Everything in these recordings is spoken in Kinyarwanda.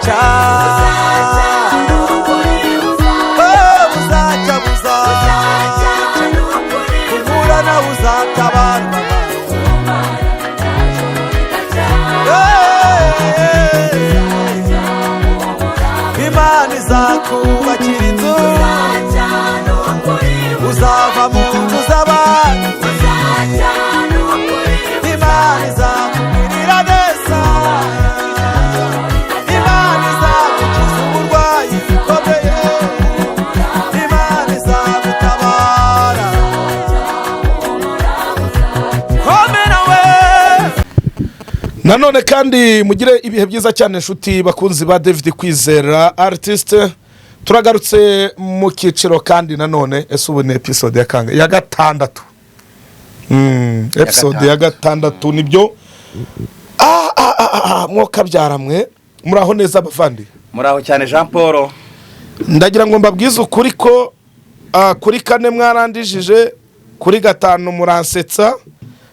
Buzacya, oh, buzacya, buzacya. Humura, nawe uzatabarwa. Hey, Imana izakubakira inzu, uzava mu nzu z'abandi. Imana izakugirira neza, Imana izagukiza uburwayi bukomeye, Imana izagutabara. Komera we. Nanone kandi mugire ibihe byiza cyane, inshuti bakunzi ba David Kwizera Artiste. Turagarutse mu cyiciro kandi nanone. Ese ubu ni episode ya kangahe? Ya gatandatu. Episode ya gatandatu nibyo. Ah, ah, ah, ah, mwokabyara mwe, muraho neza abavandi? Muraho cyane, Jean Paul. Ndagira ngo mbabwize ukuri ko kuri kane mwarandijije, kuri gatanu muransetsa,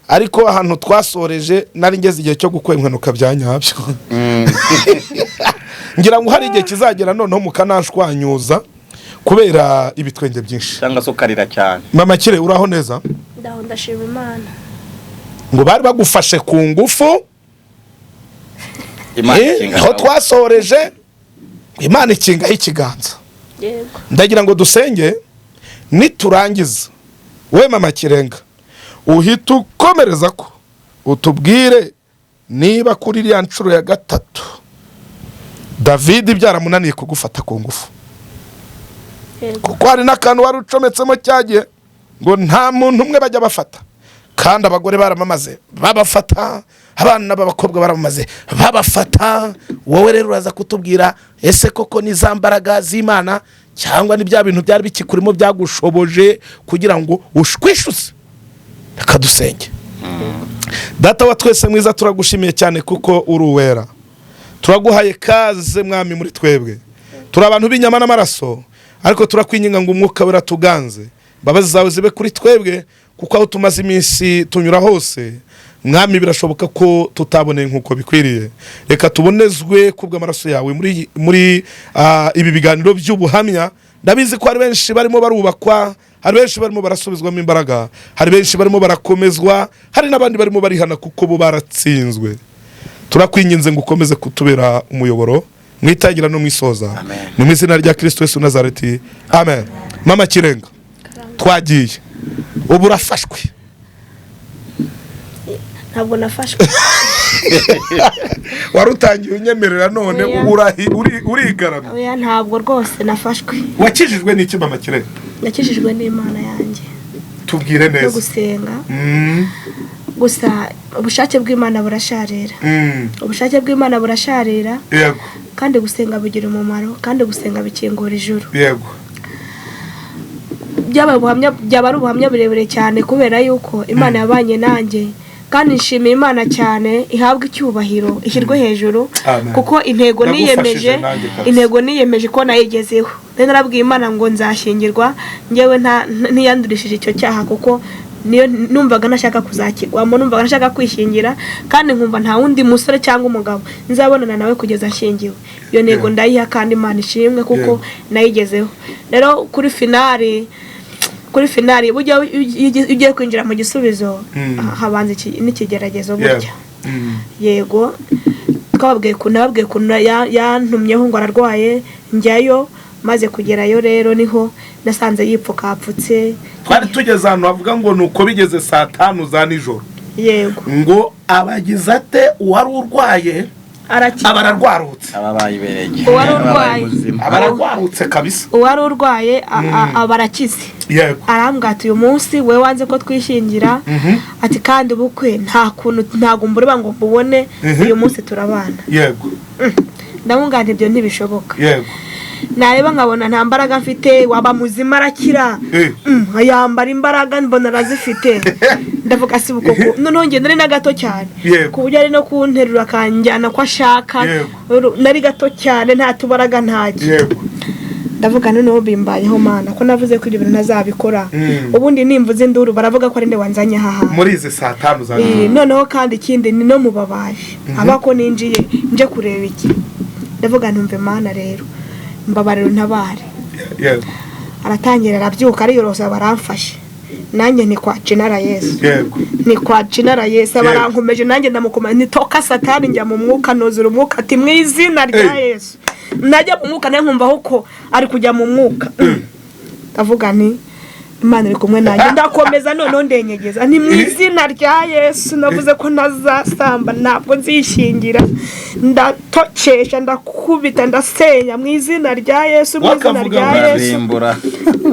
ariko ahantu twasoreje nari ngeze igihe cyo gukwenkwenuka bya nyabyo. Ngira ngo hari igihe kizagera noneho mukanashwanyuza kubera ibitwenge byinshi. Cyangwa se ukarira cyane. Mama Kire, uraho neza? Ndaho, ndashima Imana. Ngo bari bagufashe ku ngufu. Imana ikinga aho amaboko. twasoreje, Imana ikingaho ikiganza. Yego. Ndagira ngo dusenge, niturangiza we Mama Kirenga uhita ukomereza ko utubwire niba kuri iriya nshuro ya gatatu David byaramunaniye kugufata ku ngufu. Yego. Kuko hari n'akantu wari ucometsemo cyagiye ngo nta muntu umwe bajya bafata, kandi abagore baramamaze babafata, abana b'abakobwa baramamaze babafata. Wowe rero uraza kutubwira, ese koko ni za mbaraga z'Imana cyangwa ni bya bintu byari bikikurimo byagushoboje kugira ngo ushwishuse? Reka dusenge. Data wa twese mwiza, turagushimiye cyane kuko uri uwera. Turaguhaye kaze, Mwami, muri twebwe. Turi abantu b'inyama n'amaraso, ariko turakwinginga ngo Umwuka Wera tuganze, imbabazi zawe zibe kuri twebwe, kuko aho tumaze iminsi tunyura hose, Mwami, birashoboka ko tutaboneye nk'uko bikwiriye. Reka tubonezwe kubw'amaraso yawe muri ibi biganiro by'ubuhamya. Ndabizi ko hari benshi barimo barubakwa, hari benshi barimo barasubizwamo imbaraga, hari benshi barimo barakomezwa, hari n'abandi barimo barihana kuko bo baratsinzwe. Turakwinginze ngo ukomeze kutubera umuyoboro mu itangira no mu isoza. Amen. Ni mu izina rya Kirisito Yesu Nazareti, amen. Mama Kirenga, twagiye, ubu urafashwe. Ntabwo nafashwe. Wari utangiye unyemerera none. Oya. Urigaramye. Oya, ntabwo rwose nafashwe. Wakijijwe n'iki, Mama Kirenga? Nakijijwe n'Imana yanjye. Tubwire No neza. gusenga gusa. Ubushake bw'Imana burasharira. Ubushake bw'Imana burasharira. Kandi gusenga bigira umumaro, kandi gusenga bikingura ijuru. Byabaye ubuhamya, byaba ari ubuhamya burebure cyane, kubera yuko Imana yabanye nanjye, kandi nshimiye Imana cyane, ihabwe icyubahiro, ishyirwe hejuru. Amen. Kuko intego Ndagufashije niyemeje, nanjye kabisa. intego niyemeje ko nayigezeho. Rero narabwiye Imana ngo nzashyingirwa njyewe ntiyandurishije icyo cyaha, kuko niyo numvaga ntashaka kuzakigwamo, numvaga ntashaka kwishingira, kandi nkumva nta wundi musore cyangwa umugabo nzabonana nawe kugeza nshyingiwe. Iyo ntego ndayiha, kandi Imana ishimwe kuko nayigezeho. Rero kuri finale, burya iyo ugiye kwinjira mu gisubizo, habanza n'ikigeragezo burya. Yego, twababwiye ukuntu, nababwiye ukuntu yantumyeho ngo ararwaye, njyayo. Maze kugerayo rero niho nasanze yipfukapfutse. Twari tugeze ahantu havuga ngo ni uko bigeze saa 5 za nijoro. Yego. Ngo abagize ate uwari urwaye? Arakira. Aba ararwarutse. Ababaye iberege. Uwari Ababaye urwaye. muzima. Aba ararwarutse kabisa. Uwari urwaye aba arakize. Arambwira ati: "Uyu munsi we wanze ko twishingira," ati, "kandi ubukwe nta kuntu, ntabwo mbureba ngo mbubone. Uyu munsi turabana." Ndamubwira nti: "Ibyo ntibishoboka." Nareba nkabona nta mbaraga mfite. Waba muzima, arakira. Yambara imbaraga, mbona arazifite. Ndavuga: "Si koko?" Noneho njye nari na gato cyane, ku buryo ari no kunterura akanjyana ko ashaka. Nari gato cyane, nta tubaraga, ntacyo. Ndavuga: "Noneho bimbayeho, Mana, ko navuze ko ibyo bintu ntazabikora." Ubundi nimvuze induru baravuga ko ari nde wanzanye aha hantu. Muri izi saa 5 za nijoro. Noneho kandi ikindi ni no mu babaji aba ko ninjiye nje kureba iki. Ndavuga ntumve Mana rero, mbabarira untabare. Yego. Aratangira arabyuka, ariyorosa, baramfashe, nanjye ni kwa jinara Yesu. Yego. Ni kwa jinara Yesu. Yego. Barankomeje, nanjye ndamukomeza, nitoka Satani, njya mu mwuka, nuzura umwuka, ati mu izina rya Hey. Yesu. Najya mu mwuka nawe nkumva ko ari kujya mu mwuka. Ndavuga nti Imana iri kumwe nanjye, ndakomeza noneho ndenyegeza, ni mu izina rya Yesu, navuze ko ntazasamba, ntabwo nzishingira, ndatokesha, ndakubita, ndasenya mu izina rya Yesu, mu izina Wakavuga rya ngo Yesu. Urarimbura.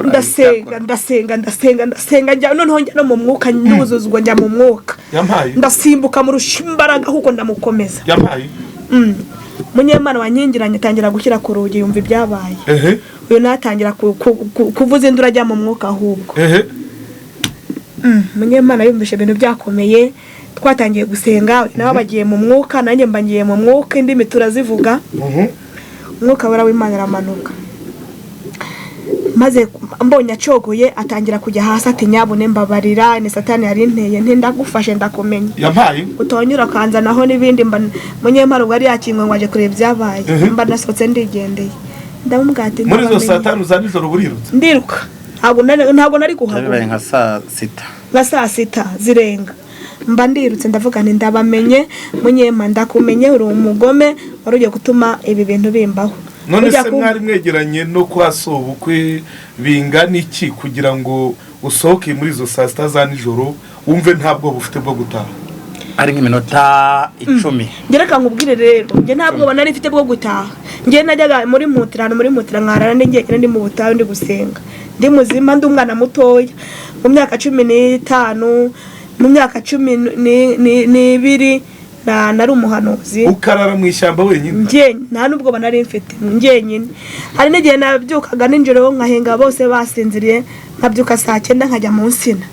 Ndasenga, ndasenga, ndasenga, ndasenga, njya noneho njya no mu mwuka, nduzuzwa, njya mu mwuka. Yampaye. Ndasimbuka murusha imbaraga kuko ndamukomeza. Yampaye. Munyemana wanyingiranye atangira gushyira ku rugi, yumva ibyabaye. Ehe. Uyu natangira kuvuza induru, ajya mu mwuka ahubwo. Ehe. Munyemana yumvishe ibintu byakomeye, twatangiye gusenga, nawe bagiye mu mwuka, nanjye mba ngiye mu mwuka, indimi turazivuga. Umwuka wera w'Imana aramanuka, maze mbonye acogoye atangira kujya hasi, ati nyabune mbabarira, ni Satani yari inteye, nti ndagufashe, ndakumenya. Yampaye. Utonyura akanzanaho n'ibindi. Mba munyemana ubwo yari yakingwe ngo aje kureba ibyabaye. Mhm. Mba nasohotse ndigendeye, ndamubwira ati Muri izo ndabamenye. saa 5 za nijoro burirutse? Ndiruka, ntabwo nari Bibaye kuhaguma. nka saa 6. Nka saa 6 zirenga mba ndirutse, ndavuga nti ndabamenye, munyema ndakumenye, uri umugome wari ugiye gutuma ibi bintu bimbaho. None Ujya se mwari mwegeranye no kwa sobukwe bingana iki kugira ngo usohoke muri izo saa 6 za nijoro wumve nta bwoba ufite bwo gutaha? Ari nk'iminota 10. Njye reka nkubwire rero, njye nta bwoba nari mfite bwo gutaha. Njye najyaga muri mutira, ahantu muri mutira, nkarara ndi njyenyine, ndi mu butayu, ndi gusenga, ndi muzima, ndi umwana mutoya mu myaka 15, mu myaka 12 nari umuhanuzi. Ukarara mu ishyamba wenyine? Njye nta n'ubwoba nari mfite njyenyine. Hari n'igihe nabyukaga nijoro nkahenga bose basinziriye, nkabyuka saa 9 nkajya mu nsina,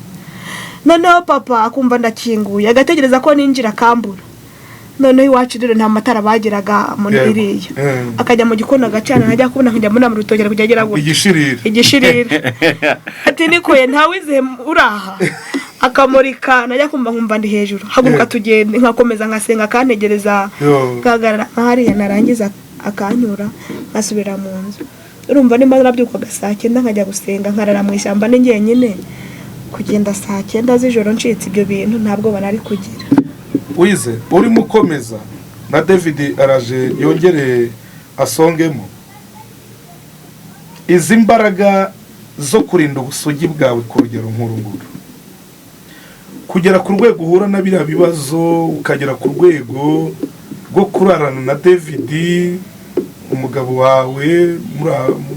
noneho papa akumva ndakinguye, agategereza ko ninjira akambura. Noneho iwacu rero nta matara bagiraga muri Yego. iriya. Akajya mu gikoni agacana, nkajya kubona nkajya mbona mu rutoki ari kujya agira gutya. Igishirira. Igishirira, ati nikoye ntawize uraha, akamurika, najya kumva nkumva ndi hejuru, haguruka tugende, nkakomeza nkasenga, akantegereza. Yo. Nkahagarara nka hariya, narangiza akanyura, nkasubira mu nzu. Urumva nimba narabyukaga saa 9 nkajya gusenga, nkarara mu ishyamba ni njyenyine, kugenda saa 9 z'ijoro ncitse ibyo bintu, ntabwo nari kugira. Wize urimo ukomeza na David araje yongere asongemo. Izi mbaraga zo kurinda ubusugi bwawe ku rugero nk'uru nguru, kugera ku rwego uhura na biriya bibazo, ukagera ku rwego rwo kurarana na David umugabo wawe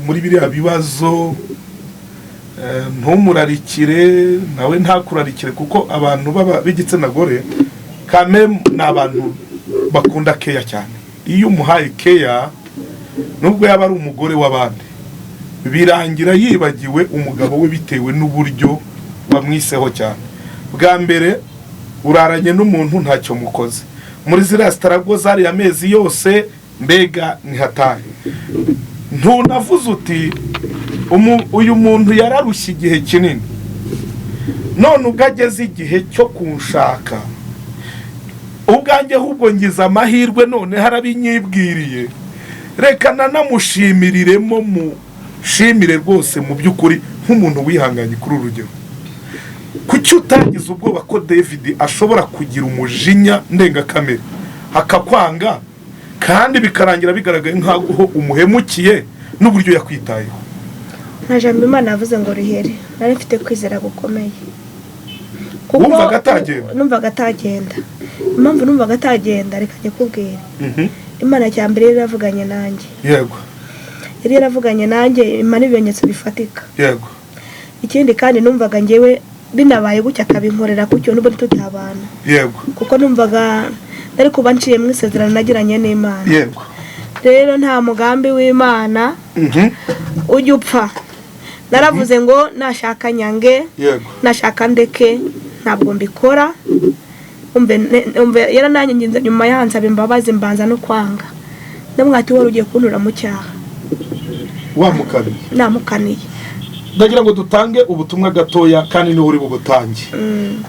muri biriya bibazo, ntumurarikire, nawe ntakurarikire, kuko abantu baba b'igitsina gore kame ni abantu bakunda keya cyane. Iyo umuhaye keya, nubwo yaba ari umugore w'abandi, birangira yibagiwe umugabo we bitewe n'uburyo bamwiseho cyane. Bwa mbere uraranye n'umuntu ntacyo mukoze muri ziriya sitarago zariya amezi yose, mbega ntihatari ntunavuze uti uyu muntu yararushye igihe kinini, none ubwo ageze igihe cyo kunshaka ubwanjye, ahubwo ngize amahirwe none harabinyibwiriye, reka nanamushimiriremo, mushimire rwose mu by'ukuri nk'umuntu wihanganye kuri uru rugero. Kuki utagize ubwoba ko David ashobora kugira umujinya ndengakamere akakwanga, kandi bikarangira bigaragaye nk'aho umuhemukiye n'uburyo yakwitayeho? Nta jambo Imana yavuze ngo rihere, nari mfite kwizera gukomeye. Wumvaga atagenda? Numvaga atagenda. Impamvu numvaga atagenda, reka njye. Imana cya mbere yari yaravuganye nanjye. Yari yaravuganye nanjye, impa n'ibimenyetso bifatika. Ikindi kandi, numvaga ngewe binabaye gutya akabinkorera gutyo, n'ubundi tutabana. Kuko numvaga nari kuba nciye mu isezerano nagiranye n'Imana. Rero nta mugambi w'Imana ujya upfa. Naravuze ngo nashaka nyange, nashaka ndeke, ntabwo mbikora. Umve, yarananyinginze nyuma yansaba imbabazi, mbanza no kwanga, ndamwati wari ugiye kuntura mu cyaha. Wamukaniye? Namukaniye. Ndagira ngo dutange ubutumwa gatoya, kandi niwe uri bubutange.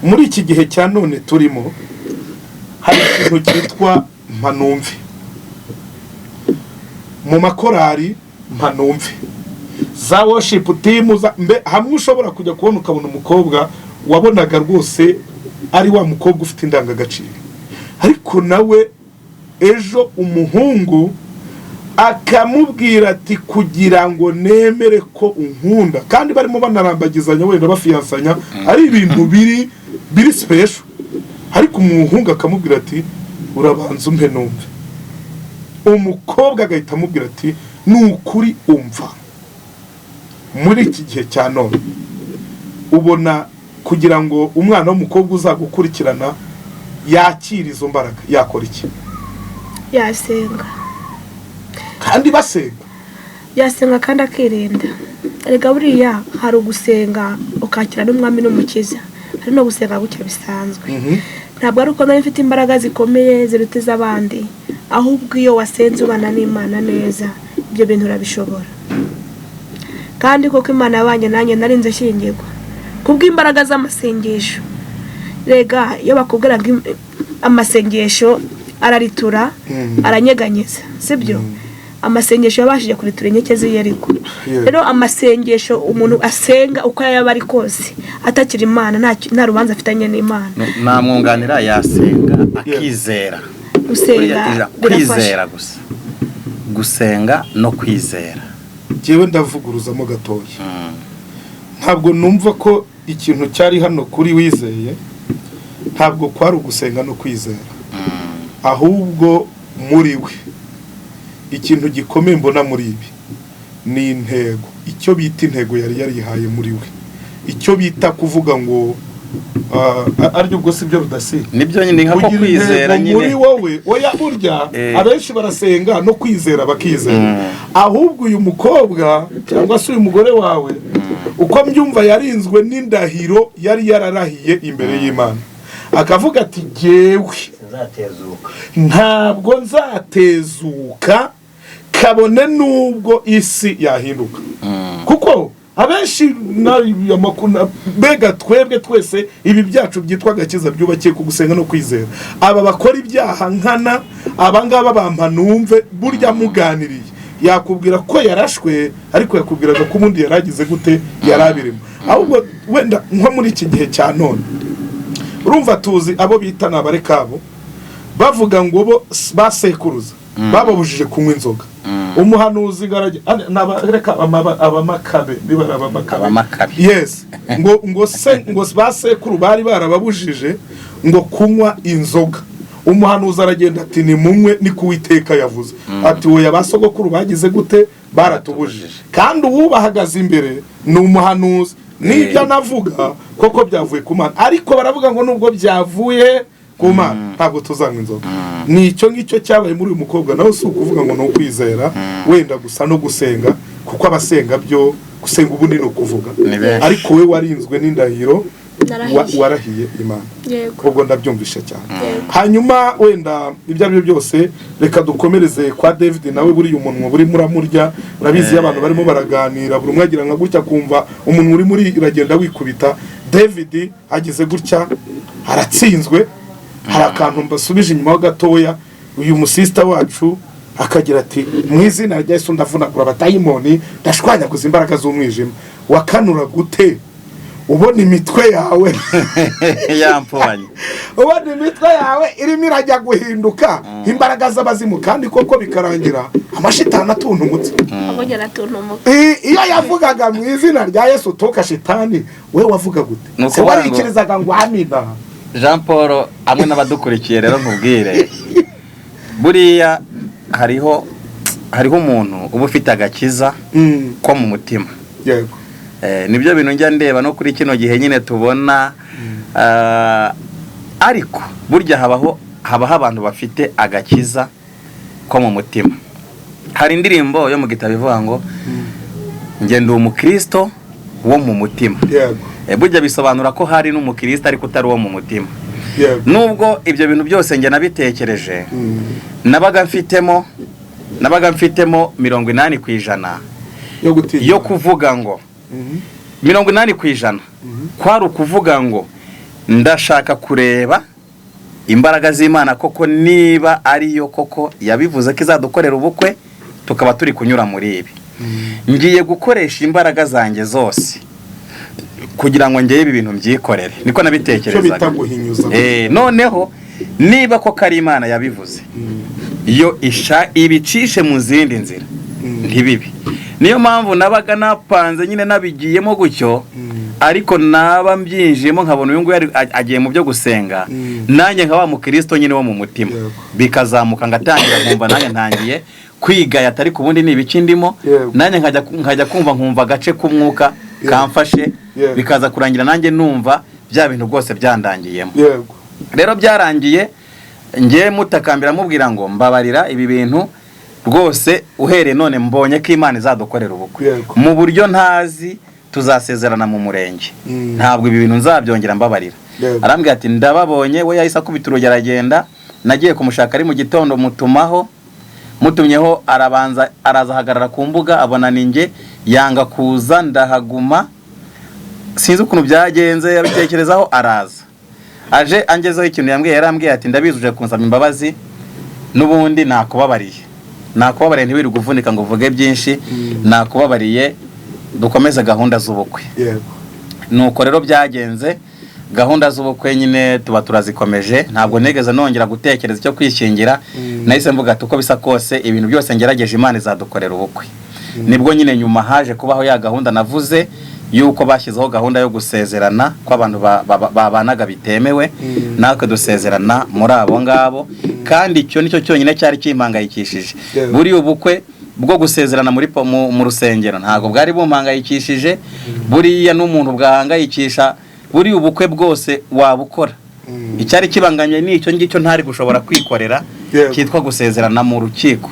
Muri iki gihe cya none turimo, hari ikintu cyitwa mpanumve. Mu makorari mpanumve, za worship team, za mbe hamwe ushobora kujya kubona ukabona umukobwa wabonaga rwose ari wa mukobwa ufite indangagaciro, ariko nawe ejo umuhungu akamubwira ati: "Kugira ngo nemere ko unkunda," kandi barimo banarambagizanya, wenda bafiyansanya, ari ibintu biri special, ariko umuhungu akamubwira ati: "Urabanza umpe numve." Umukobwa agahita amubwira ati: "Ni ukuri umva." Muri iki gihe cya none, ubona kugira ngo umwana w'umukobwa uzagukurikirana yakire izo mbaraga, yakora iki? Yasenga. Kandi basenga. Yasenga kandi akirinda. Erega buriya hari ugusenga ukakira n'umwami n'umukiza, hari no gusenga gutya bisanzwe. Ntabwo ari uko nari mfite imbaraga zikomeye ziruta iz'abandi, ahubwo iyo wasenze ubana n'Imana neza, ibyo bintu urabishobora. Kandi koko Imana yabanye nanjye, narinze shyingirwa kubw'imbaraga z'amasengesho. Rega iyo bakubwira ngo amasengesho araritura, aranyeganyeza, sibyo? Amasengesho yabashije kuritura inkike z'i Yeriko. Rero amasengesho umuntu asenga, uko yaba ari kose, atakira Imana, nta rubanza afitanye n'Imana. Namwunganira, yasenga akizera. Gusenga Buriya birafasha. Kwizera gusa, gusenga no kwizera. Njyewe ndavuguruzamo gatoya. Ntabwo numva ko ikintu cyari hano kuri Wizeye ntabwo kwari ugusenga no kwizera, ahubwo muri we ikintu gikomeye mbona muri ibi ni intego, icyo bita intego yari yarihaye muri we, icyo bita kuvuga ngo aryo ubwo si byo rudasi? Nibyo nyine, nka ko Kugira kwizera intego muri nyine. wowe. Oya, burya abenshi barasenga no kwizera bakizera. Ahubwo uyu mukobwa cyangwa se uyu mugore wawe, uko mbyumva, yarinzwe n'indahiro yari yararahiye imbere y'Imana, akavuga ati: "Jyewe Sinzatezuka. ntabwo nzatezuka, kabone n'ubwo isi yahinduka." Kuko abenshi mbega twebwe twese ibi byacu byitwa agakiza byubakiye ku gusenga no kwizera. Aba bakora ibyaha nkana, aba ngaba bampa numve, burya muganiriye yakubwira ko yarashwe, ariko yakubwiraga ko ubundi yaragize gute, yari abirimo. Ahubwo wenda nko muri iki gihe cya none, urumva tuzi abo bita ni abarekabo, bavuga ngo bo basekuruza bababujije kunywa inzoga. Umuhanuzi garage reka abamakabe, niba ari abamakabe. Abamakabe. Yes, ngo se ngo basekuru bari barababujije ngo kunywa inzoga. Umuhanuzi aragenda ati: "Nimunywe, ni ku Uwiteka yavuze." Ati: "Oya, ba sogokuru bagize gute? Baratubujije." Kandi uwubahagaze imbere ni umuhanuzi, n'ibyo anavuga koko byavuye ku Mana, ariko baravuga ngo: "Nubwo byavuye ku Mana, ntabwo tuzanywa inzoga." Ni icyo ngicyo cyabaye muri uyu mukobwa nawe. Si ukuvuga ngo ni ukwizera wenda gusa no gusenga, kuko abasenga byo gusenga ubundi ni ukuvuga. Ni benshi. Ariko we warinzwe n'indahiro Narahiye. warahiye Imana. Yego. Ubwo ndabyumvishe cyane. Yego. Hanyuma wenda ibyo ari byo byose, reka dukomereze kwa David nawe. Buriya umunwa burimo uramurya, urabizi, iyo abantu barimo baraganira, buri umwe agira nka gutya kumva umunwa urimo uragenda wikubita. David agize gutya aratsinzwe. Hari akantu mbasubije inyuma ho gatoya. Uyu musista wacu akagira ati: "Mu izina rya Yesu ndavunagura abadayimoni, ndashwanyaguza imbaraga z'umwijima." Wakanura gute ubona imitwe yawe Yampfubanye. ubona imitwe yawe irimo irajya guhinduka imbaraga z'abazimu, kandi koko bikarangira amashitani atuntumutse? Abonye aratuntumuka. Iyo yavugaga "mu izina rya Yesu toka shitani", we wavuga gute? Ni Se ukuvuga ngo- warikirizaga ngo amina? Jean Paul hamwe n'abadukurikiye, rero nkubwire, buriya hariho umuntu uba ufite agakiza ko mu mutima. Nibyo bintu njya ndeba no kuri kino gihe nyine tubona, ariko burya habaho abantu bafite agakiza ko mu mutima. Hari indirimbo yo mu gitabo ivuga ngo: "Njye ndi umukristo wo mu mutima." Burya bisobanura ko hari n'umukristo ariko utari uwo mu mutima. Nubwo ibyo bintu byose njye nabitekereje, nabaga mfitemo 80% yo gutinya, yo kuvuga ngo 80% kwari ukuvuga ngo ndashaka kureba imbaraga z'Imana koko, niba ariyo koko yabivuze ko izadukorera ubukwe. Tukaba turi kunyura muri ibi, ngiye gukoresha imbaraga zanjye zose kugira ngo ngeye ibi bintu mbyikorere, niko Icyo nabitekerezaga. bita guhinyuza. Noneho niba koko ari Imana yabivuze, yo isha ibicishe mu zindi nzira, ntibibi. Niyo mpamvu nabaga napanze nyine nabigiyemo gutyo, ariko naba mbyinjiyemo nkabona uyu nguyu agiye mu byo gusenga, nanjye nka wa mukristo nyine wo mu mutima, bikazamuka ngatangira nkumva nanjye ntangiye kwigaya, atari ku bundi ni ibiki ndimo? Nanjye nkajya kumva nkumva agace k'umwuka kamfashe, bikaza kurangira nanjye numva bya bintu rwose byandangiyemo. Rero byarangiye ngiye mutakambira, mubwira ngo mbabarira, ibi bintu rwose uhereye none mbonye ko Imana izadukorera ubukwe mu buryo ntazi, tuzasezerana mu murenge, ntabwo ibi bintu nzabyongera, mbabarira. Arambwira ati ndababonye. We yahise akubita urugero aragenda. Nagiye kumushaka ari mu gitondo, mutumaho, mutumyeho arabanza araza ahagarara ku mbuga, abona ni njye, yanga kuza, ndahaguma. Sinzi ukuntu byagenze, yabitekerezaho araza. Aje angezeho, ikintu yambwiye, yarambwiye ati ndabizi uje kunsaba imbabazi, n'ubundi nakubabariye, nakubabariye, ntiwirirwe uvunika ngo uvuge byinshi, nakubabariye, dukomeze gahunda z'ubukwe. Nuko rero byagenze, gahunda z'ubukwe nyine tuba turazikomeje. Ntabwo nigeze nongera gutekereza icyo kwishingira. Nahise mvuga ati uko bisa kose, ibintu byose ngerageje, Imana izadukorera ubukwe. Nibwo nyine nyuma haje kubaho ya gahunda navuze yuko bashyizeho gahunda yo gusezerana ko abantu babanaga bitemewe, natwe dusezerana muri abo ngabo. Kandi icyo nicyo cyonyine cyari kimpangayikishije. Buriya ubukwe bwo gusezerana muri mu rusengero ntabwo bwari bumpangayikishije. Buriya n'umuntu bwahangayikisha, buriya ubukwe bwose wabukora. Icyari kibanganye ni icyo ngicyo ntari gushobora kwikorera, cyitwa gusezerana mu rukiko.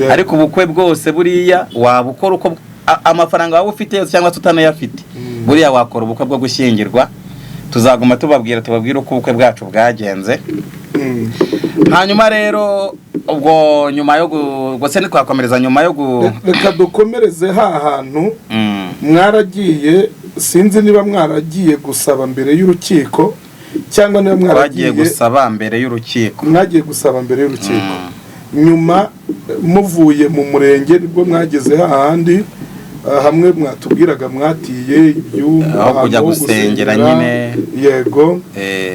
Ariko ubukwe bwose buriya wabukora uko amafaranga waba ufite yose cyangwa se utanayafite, buriya wakora ubukwe bwo gushyingirwa. Tuzaguma tubabwira, tubabwire uko ubukwe bwacu bwagenze. Hanyuma rero ubwo nyuma yo ubwo se ntitwakomereza nyuma yo gu Reka dukomereze ha hantu. Mwaragiye, sinzi niba mwaragiye gusaba mbere y'urukiko cyangwa niba Twagiye mwaragiye gusaba mbere y'urukiko. Mwagiye gusaba mbere y'urukiko, nyuma muvuye mu murenge nibwo mwageze hahandi, hamwe mwatubwiraga mwatiye ibyumba, Aho kujya ahantu ho gusengera nyine. Yego.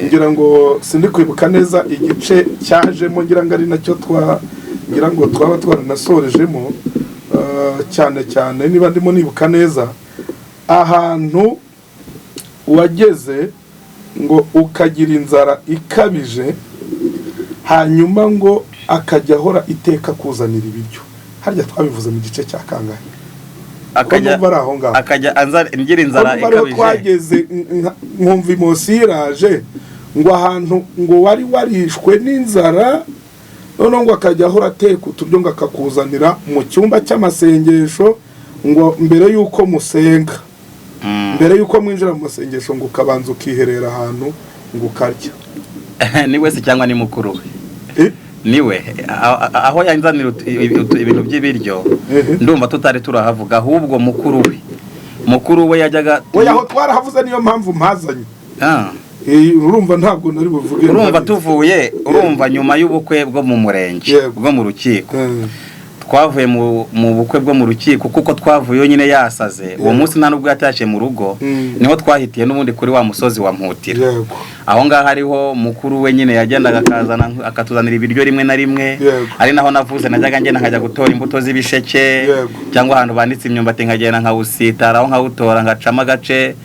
Ngira ngo sindi kwibuka neza igice cyajemo, ngira ngo ari nacyo twa ngira ngo twaba twaranasorejemo, cyane cyane niba ndimo nibuka neza, ahantu wageze ngo ukagira inzara ikabije, hanyuma ngo akajya ahora iteka kuzanira ibiryo. Harya twabivuze mu gice cya kangahe? Akajya Ko numva ari aho ngaho. Akajya ngira inzara Ko numva ariho ikabije. Twageze nkumva imosi iraje, ngo ahantu ngo wari warishwe n'inzara, noneho ngo akajya ahora ateka uturyo ngo akakuzanira mu cyumba cy'amasengesho, ngo mbere y'uko musenga, mbere y'uko mwinjira mu masengesho, ngo ukabanza ukiherera ahantu ngo ukarya. Ni wese cyangwa ni mukuru we? Eh? Niwe aho yanzanira ibintu by'ibiryo. Ndumva tutari turahavuga, ahubwo mukuru we yajyaga Oya, aho twarahavuze, niyo mpamvu mpazanye. Ah. Urumva ntabwo nari buvuge. Urumva Ndabizi. tuvuye, urumva nyuma y'ubukwe bwo mu murenge, bwo mu rukiko, twavuye mu bukwe bwo mu rukiko, kuko twavuyeyo nyine yasaze uwo munsi, nta nubwo yatashye mu rugo. Niho twahitiye n'ubundi kuri wa musozi wa Mputira. Aho ngaho hariho mukuru we nyine yagendaga akazana, akatuzanira ibiryo rimwe na rimwe. Ari naho navuze najyaga ngenda nkajya gutora imbuto z'ibisheke, cyangwa ahantu banditse imyumbati nkagenda nkawusitaraho, nkawutora, ngacamo agace,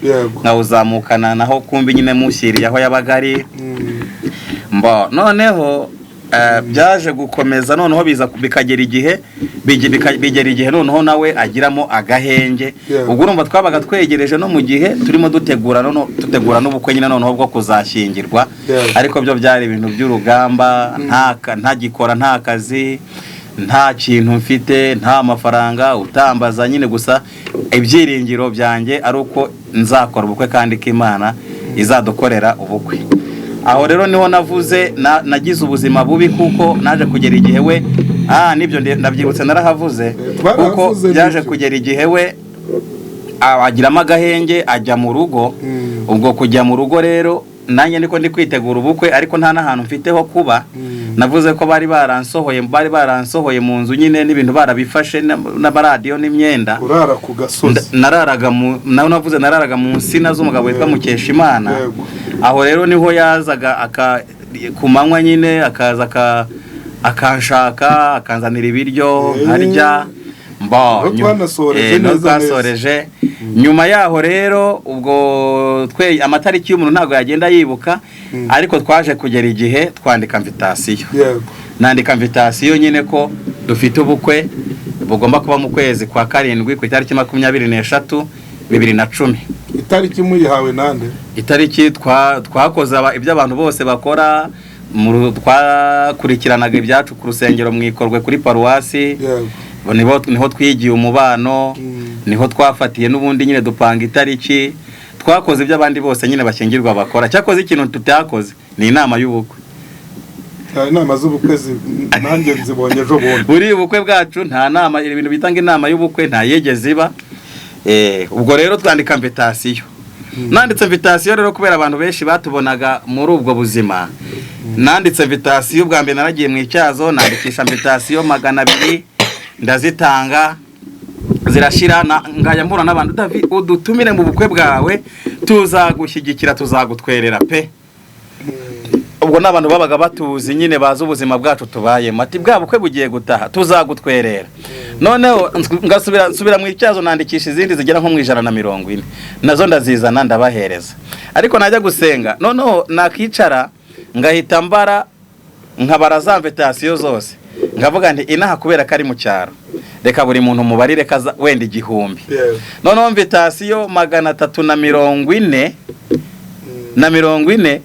nkawuzamukana naho kumbi nyine mushyiriye aho yabaga ari. Mbo noneho byaje gukomeza, noneho biza bikagera igihe bigera igihe noneho nawe agiramo agahenge. Ubwo urumva twabaga twegereje no mu gihe turimo dutegura, noneho dutegura n'ubukwe nyine noneho bwo kuzashyingirwa. Ariko byo byari ibintu by'urugamba, ntagikora, nta kazi, nta kintu mfite, nta mafaranga, utambaza nyine gusa ibyiringiro byanjye ari uko nzakora ubukwe kandi ko Imana izadukorera ubukwe. Aho rero niho navuze nagize ubuzima bubi, kuko naje kugera igihe we, nibyo, ndabyibutse, narahavuze, kuko Twarahavuze, byaje nibyo. kugera igihe we agiramo agahenge ajya mu rugo. Ubwo kujya mu rugo rero Nanjye niko ndi kwitegura ubukwe, ariko nta n'ahantu mfite ho kuba. Navuze ko bari baransohoye mu nzu nyine, n'ibintu barabifashe, n'amaradiyo n'imyenda. Urara ku gasozi. Nararaga mu, nawe navuze, nararaga mu nsina z'umugabo witwa Mukeshimana. Aho rero niho yazaga ku manywa nyine, akaza akanshaka, akanzanira ibiryo nkarya mbo. Niho twanasoreje niho neza neza. Twasoreje. Nyuma yaho rero, ubwo twe amatariki y'umuntu ntabwo yagenda yibuka, ariko twaje kugera igihe twandika invitation. Nandika invitation nyine ko dufite ubukwe bugomba kuba mu kwezi kwa karindwi ku itariki 23, 2010. Itariki muyihawe nande? Itariki twakoze ibyo abantu bose bakora, twakurikiranaga ibyacu ku rusengero mu Ikorwe kuri paruwasi. Niho twigiye umubano. Niho twafatiye n'ubundi nyine dupanga itariki. Twakoze ibyo abandi bose nyine bashyingirwa bakora. Cyakoze ikintu tutakoze ni inama y'ubukwe. Inama z'ubukwe nanjye nzibonye ejo bundi. Buri ubukwe bwacu nta nama, ibintu bita ngo inama y'ubukwe nta yigeze iba. Ubwo rero twandika invitation. Nanditse invitation rero, kubera abantu benshi batubonaga muri ubwo buzima, nanditse invitation bwa mbere naragiye mu Icyazo, nandikisha invitation 200, ndazitanga zirashira. Ngajya mpura n'abantu: "David, udutumire mu bukwe bwawe, tuzagushyigikira, tuzagutwerera pe." Ubwo n'abantu babaga batuzi nyine, bazi ubuzima bwacu tubayemo, ati: "Bwa bukwe bugiye gutaha, tuzagutwerera." Noneho ngasubira nsubira mu Icyazo, nandikisha izindi zigera nko mu 140, nazo ndazizana ndabahereza. Ariko najya gusenga, noneho nakicara ngahita mbara, nkabara za invitation zose, nkavuga nti: "Inaha kubera ko ari mu cyaro, reka buri muntu mubarire kaza wenda 1000." Noneho invitation 340 na 40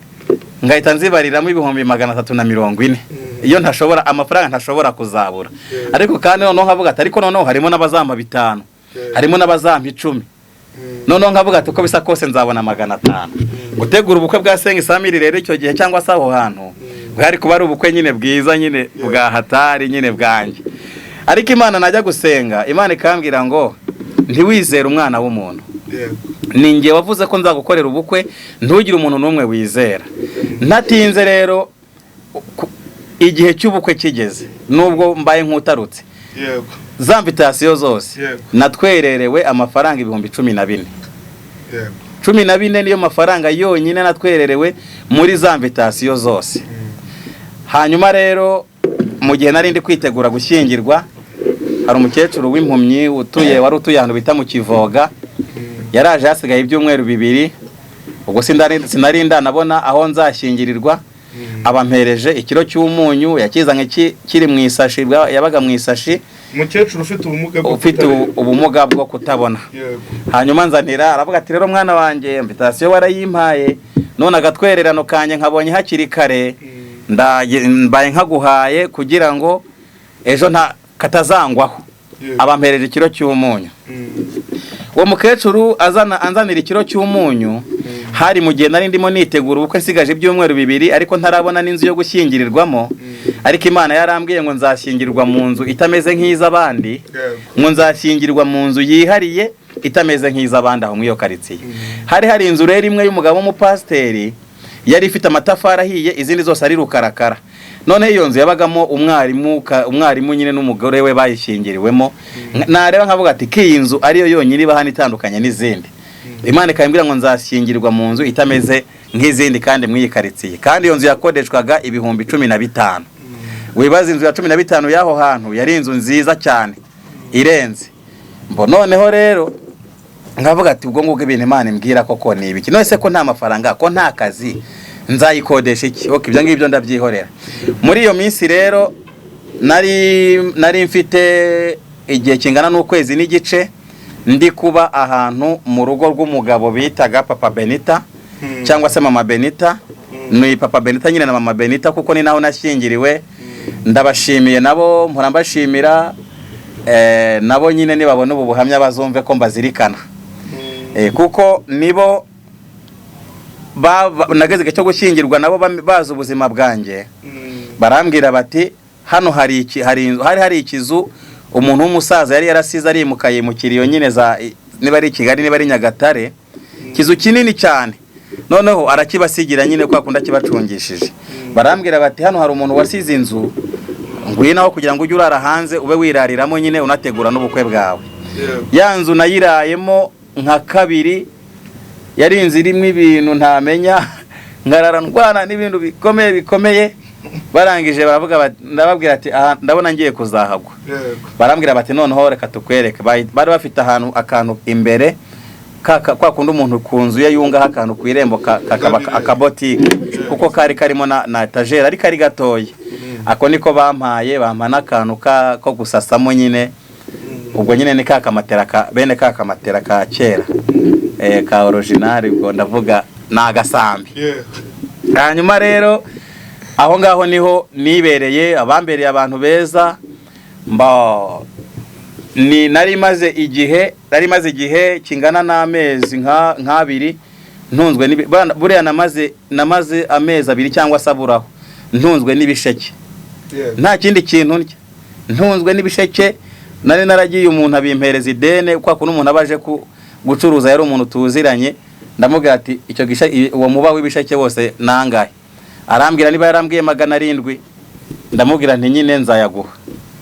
ngahita nzibariramo 340,000, iyo ntashobora amafaranga ntashobora kuzabura. Ariko kandi noneho nkavuga ati: "Ariko noneho harimo n'abazampa 5, harimo n'abazampa 10." Noneho nkavuga ati: "Uko bisa kose nzabona 500." Gutegura ubukwe bwa 500 000 rero icyo gihe, cyangwa se aho hantu, bwari kuba ari ubukwe nyine bwiza nyine bwa hatari nyine bwanjye. Ariko Imana, najya gusenga Imana ikambwira ngo: "Ntiwizere umwana w'umuntu. Ni njye wavuze ko nzagukorera ubukwe, ntugire umuntu n'umwe wizera." Ntatinze rero, igihe cy'ubukwe kigeze, nubwo mbaye nk'utarutse, za invitation zose natwererewe amafaranga 14,000. 14 niyo mafaranga yonyine natwererewe muri za invitation zose. Hanyuma rero, mu gihe nari ndi kwitegura gushyingirwa, hari umukecuru w'impumyi utuye, wari utuye ahantu bita mu Kivoga, yaraje hasigaye ibyumweru 2. Ubwo sinari ndanabona aho nzashyingirirwa, abampereje ikiro cy'umunyu, yakizanye kiri mu isashi, yabaga mu isashi. Umukecuru ufite ubumuga bwo Ufite kutareba. Ubumuga bwo kutabona. Hanyuma nzanira, aravuga ati: "Rero mwana wanjye, invitation warayimpaye, none agatwererano kanjye nkabonye hakiri kare, mbaye nkaguhaye kugira ngo ejo nta katazangwaho." Abampereje ikiro cy'umunyu. Uwo mukecuru azana anzanira ikiro cy'umunyu, hari mu gihe nari ndimo nitegura ubukwe, nsigaje ibyumweru 2, ariko ntarabona n'inzu yo gushyingirirwamo. Ariko Imana yarambwiye ngo nzashyingirwa mu nzu itameze nk'iz'abandi, ngo nzashyingirwa mu nzu yihariye itameze nk'iz'abandi. Aho muri iyo karitsiye hari inzu rero imwe y'umugabo w'umupasiteri, yari ifite amatafari ahiye, izindi zose ari rukarakara. Noneho iyo nzu yabagamo umwarimu, umwarimu nyine n'umugore we bayishyingiriwemo. Nareba nkavuga ati: "Ko iyi nzu ariyo yonyine iba hano itandukanye n'izindi, Imana ikambwira ngo nzashyingirwa mu nzu itameze nk'izindi kandi muri iyi karitsiye." Kandi iyo nzu yakodeshwaga 15,000. Wibaza inzu ya 15 y'aho hantu, yari inzu nziza cyane irenze. Mbo noneho rero nkavuga ati: "Ubwo ngubwo ibintu Imana imbwira koko ni ibiki? None se ko nta mafaranga, ko nta kazi, nzayikodesha iki?" Ok, ibyo ngibyo ndabyihorera. Muri iyo minsi rero nari mfite igihe kingana n'ukwezi n'igice ndi kuba ahantu mu rugo rw'umugabo bitaga Papa Benita cyangwa se Mama Benita. Ni Papa Benita nyine na Mama Benita, kuko ni naho nashyingiriwe. Ndabashimiye nabo, mpora mbashimira. Nabo nyine nibabona ubu buhamya bazumve ko mbazirikana, kuko nibo nageze igihe cyo gushyingirwa nabo bazi ubuzima bwanjye. Barambwira bati: "Hano hari iki, hari inzu." Hari ikizu umuntu w'umusaza yari yarasize arimuka, yimukira iyo nyine za niba ari i Kigali, niba ari Nyagatare, ikizu kinini cyane. Noneho arakibasigira nyine kwa kundi akibacungishije. Barambwira bati hano hari umuntu wasize inzu, ngwino aho kugira ngo ujye urara hanze ube wirariramo nyine unategura n'ubukwe bwawe. Ya nzu nayirayemo nka kabiri, yari inzu irimo ibintu ntamenya, ngarara ndwana n'ibintu bikomeye bikomeye. Barangije baravuga bati, ndababwira ati aha ndabona ngiye kuzahagwa. Barambwira bati noneho reka tukwereke. Bari bafite ahantu akantu imbere kwa kundi umuntu ku nzu ye yungaho akantu ku irembo kakaba akabotike, kuko kari karimo na etajeri ariko ari gatoya. Ako niko bampaye, bampa n'akantu ko gusasamo nyine. Ubwo nyine ni ka kamatera ka bene ka kamatera ka kera ka original, ubwo ndavuga ni agasambi. Hanyuma rero aho ngaho niho nibereye, abambereye abantu beza. Mba ni nari maze igihe, nari maze igihe kingana n'amezi nk'abiri ntunzwe buriya namaze amezi 2 cyangwa se aburaho ntunzwe n'ibisheke. Nta kindi kintu ndya, ntunzwe n'ibisheke. Nari naragiye umuntu abimpereza idene, kwa kuntu umuntu abaje gucuruza, yari umuntu tuziranye. Ndamubwira ati icyo gishe uwo muba w'ibisheke wose nangahe? Arambwira niba yarambwiye 700. Ndamubwira nti nyine nzayaguha.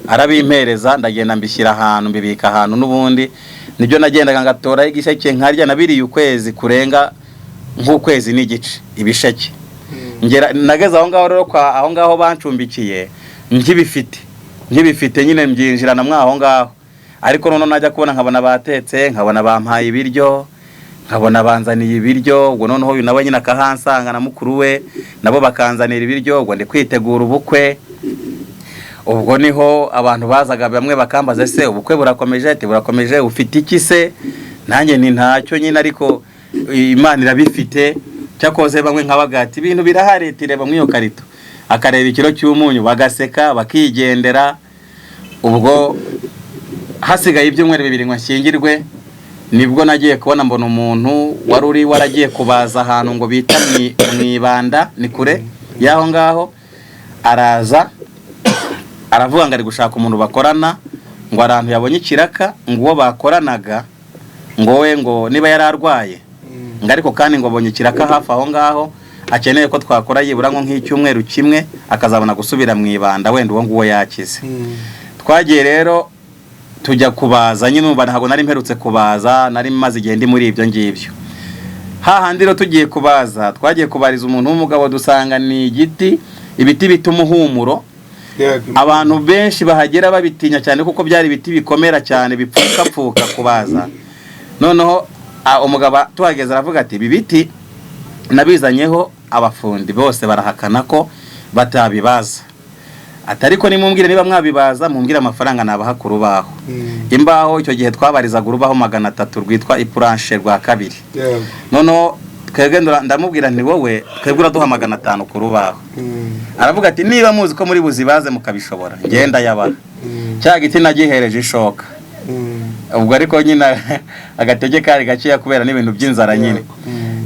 Arabimpereza, ndagenda mbishyira ahantu, mbibika ahantu. N'ubundi nibyo nagendaga ngatora igisheke nkarya. Nabiriye ukwezi kurenga nk'ukwezi n'igice ibisheke. Ngera nageze aho ngaho rero kwa aho ngaho bancumbikiye nkibifite nyine mbyinjirana mwaho ngaho. Ariko noneho najya kubona nkabona batetse, nkabona bampaye ibiryo, nkabona banzaniye ibiryo. Ubwo noneho uyu nawe nyine akahansanga na mukuru we nabo bakanzanira ibiryo. Ubwo ndi kwitegura ubukwe. Ubwo niho abantu bazaga bamwe bakambaza ese ubukwe burakomeje? Ati burakomeje. Ufite iki se? Nanjye ni ntacyo nyine, ariko Imana irabifite. Cyakoze bamwe nkabaga ati ibintu birahari, tireba muri iyo karito, akareba ikiro cy'umunyu, bagaseka bakigendera. Ubwo hasigaye ibyumweru 2 ngo nshyingirwe, nibwo nagiye kubona mbona umuntu wari uri waragiye kubaza ahantu ngo bita mwibanda, ni kure y'aho ngaho. Araza aravuga ngo ari gushaka umuntu bakorana, ngo arantu yabonye ikiraka, ngo uwo bakoranaga ngo we ngo niba yari arwaye, ngo ariko kandi ngo abonye ikiraka hafi aho ngaho akeneye ko twakora yibura ngo nk'icyumweru kimwe, akazabona gusubira mu ibanda wenda uwo nguwo yakize. Twagiye rero tujya kubaza nyine, umva ntabwo nari mperutse kubaza, nari maze igihe ndi muri ibyo ngibyo. Hahandi rero tugiye kubaza, twagiye kubariza umuntu w'umugabo, dusanga ni igiti, ibiti bita umuhumuro. Abantu benshi bahagera babitinya cyane kuko byari ibiti bikomera cyane bipfukapfuka kubaza. Noneho umugabo tuhageze aravuga ati ibi biti nabizanyeho abafundi bose barahakana ko batabibaza. Ati ariko nimumbwire niba mwabibaza, mumbwire amafaranga nabaha ku rubaho. Imbaho icyo gihe twabarizaga urubaho 300 rwitwa ipuranche rwa kabiri. Noneho twebwe ndamubwira nti wowe twebwe uraduha 500 ku rubaho. Aravuga ati niba muzi ko muri buzibaze mukabishobora, ngenda yabaha. Cya giti nagihereje ishoka. Ubwo ariko nyine agatege kari gakeya kubera n'ibintu by'inzara nyine.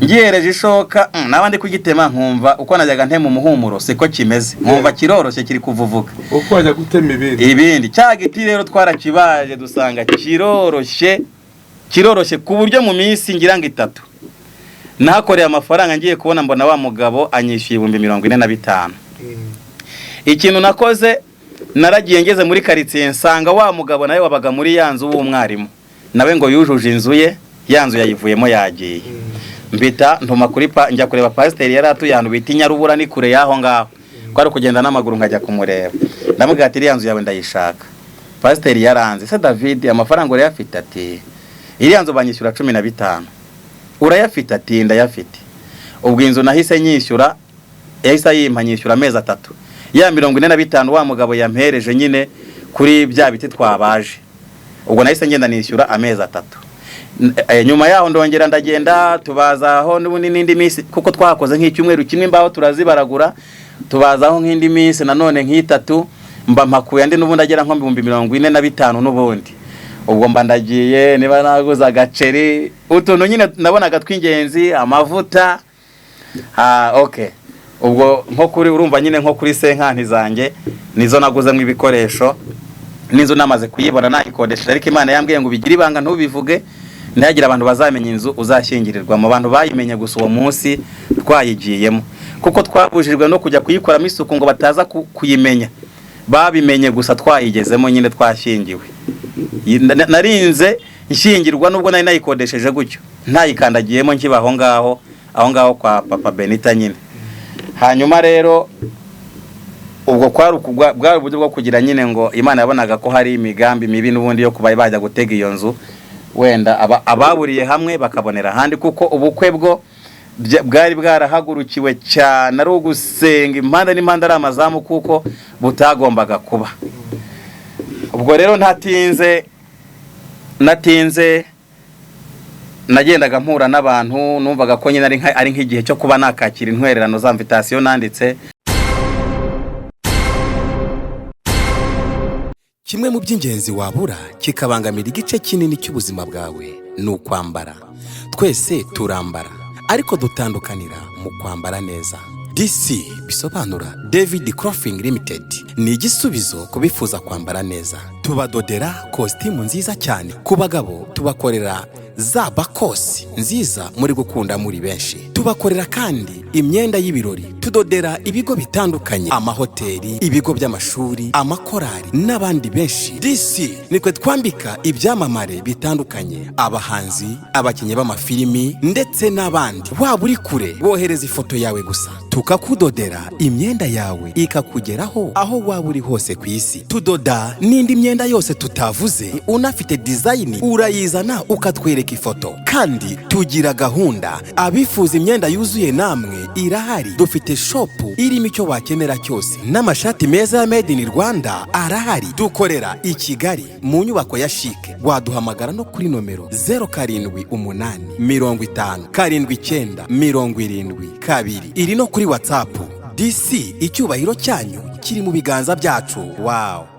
Ngihereje ishoka, naba ndi kugitema nkumva uko najyaga ntema umuhumuro siko kimeze, nkumva kiroroshye kiri kuvuvuka. Uko wajya gutema ibindi. Cya giti rero twarakibaje dusanga kiroroshye, kiroroshye ku buryo mu minsi ngira ngo 3 nahakoreye amafaranga. Ngiye kubona mbona wa mugabo anyishyuye 45,000. Ikintu nakoze, naragiye ngeze muri quartier nsanga wa mugabo nawe wabaga muri ya nzu w'umwarimu, nawe ngo yujuje inzu ye, ya nzu yayivuyemo yagiye. Mbita ntuma kuri njya kureba pasiteri yari atuye ahantu bita Inyarubura, ni kure y'aho ngaho, kwari kugenda n'amaguru nkajya kumureba. Ndamubwira ati iriya nzu yawe ndayishaka. Pasiteri yaranze se David amafaranga urayafite? Ati iriya nzu banyishyura 15. Urayafite? Ati ndayafite. Ubwo inzu nahise nyishyura, yahise ayimpa nyishyura amezi 3 ya 45 wa mugabo yampereje nyine kuri bya biti twabaje. Ubwo nahise ngenda nishyura amezi 3. Nyuma yaho ndongera ndagenda tubazaho n'ubundi n'indi minsi, kuko twakoze nk'icyumweru kimwe imbaho turazibaragura, tubazaho nk'indi minsi nanone nk'itatu, mba mpakuye andi n'ubundi agera nko 45,000 n'ubundi. Ubwo mba ndagiye niba naguze agaceri, utuntu nyine nabonaga tw'ingenzi, amavuta. Okay. Ubwo nko kuri urumva nyine nko kuri senkanti zanjye nizo naguzemo ibikoresho, nizo namaze kuyibona nayikodesha, ariko Imana yambwiye ngo bigire ibanga ntubivuge. Ntihagire abantu bazamenya inzu uzashyingirirwamo. Abantu bayimenye gusa uwo munsi twayigiyemo, kuko twabujijwe no kujya kuyikoramo isuku ngo bataza kuyimenya. Babimenye gusa twayigezemo nyine, twashyingiwe. Narinze nshyingirwa nubwo nari nayikodesheje gutyo, ntayikandagiyemo, nkiba aho ngaho kwa Papa Benita nyine. Hanyuma rero ubwo kwari bwari uburyo bwo kugira nyine ngo Imana yabonaga ko hari imigambi mibi n'ubundi yo kuba bajya gutega iyo nzu, wenda ababuriye hamwe bakabonera ahandi, kuko ubukwe bwo bwari bwarahagurukiwe cyane, ari ugusenga impande n'impande, ari amazamu, kuko butagombaga kuba. Ubwo rero ntatinze, natinze nagendaga mpura n'abantu, numvaga ko nyine ari nk'igihe cyo kuba nakakira intwererano za invitation nanditse. Kimwe mu by'ingenzi wabura kikabangamira igice kinini cy'ubuzima bwawe ni ukwambara. Twese turambara, ariko dutandukanira mu kwambara neza. DC bisobanura David Clothing Limited, ni igisubizo ku bifuza kwambara neza. Tubadodera kositimu nziza cyane ku bagabo, tubakorera za bakosi nziza muri gukunda muri benshi. Tubakorera kandi imyenda y'ibirori, tudodera ibigo bitandukanye, amahoteli, ibigo by'amashuri, amakorali n'abandi benshi. DC nitwe twambika ibyamamare bitandukanye, abahanzi, abakinnyi b'amafilimi ndetse n'abandi. Waba uri kure, wohereza ifoto yawe gusa tukakudodera imyenda yawe ikakugeraho aho waba uri hose ku isi. Tudoda n'indi myenda yose tutavuze. Unafite design urayizana ukatwereka ifoto. Kandi tugira gahunda, abifuza imyenda yuzuye namwe irahari. Dufite shop irimo icyo wakenera cyose, n'amashati meza ya made in Rwanda arahari. Dukorera i Kigali mu nyubako ya CHIC. Waduhamagara no kuri nomero 0785 79 72. Iri no kuri WhatsApp. DC, icyubahiro cyanyu kiri mu biganza byacu. Wow.